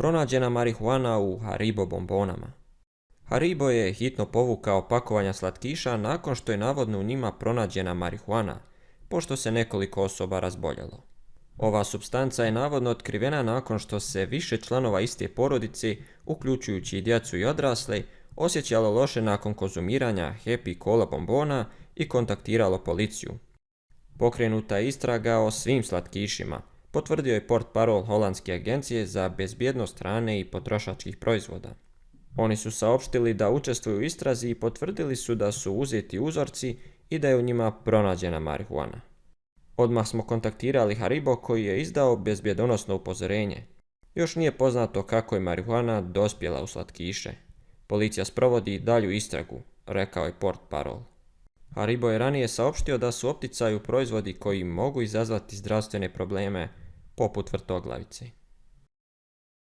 Pronađena marihuana u Haribo bombonama. Haribo je hitno povukao pakovanja slatkiša nakon što je navodno u njima pronađena marihuana, pošto se nekoliko osoba razboljelo. Ova supstanca je navodno otkrivena nakon što se više članova iste porodice, uključujući i djecu i odrasle, osjećalo loše nakon konzumiranja Happy Cola bombona i kontaktiralo policiju. Pokrenuta je istraga o svim slatkišima, potvrdio je portparol Holandske agencije za bezbjednost hrane i potrošačkih proizvoda. Oni su saopštili da učestvuju u istrazi i potvrdili su da su uzeti uzorci i da je u njima pronađena marihuana. Odmah smo kontaktirali Haribo koji je izdao bezbjedonosno upozorenje. Još nije poznato kako je marihuana dospjela u slatkiše. Policija sprovodi dalju istragu, rekao je portparol. Haribo je ranije saopštio da su u opticaju proizvodi koji mogu izazvati zdravstvene probleme poput vrtoglavice.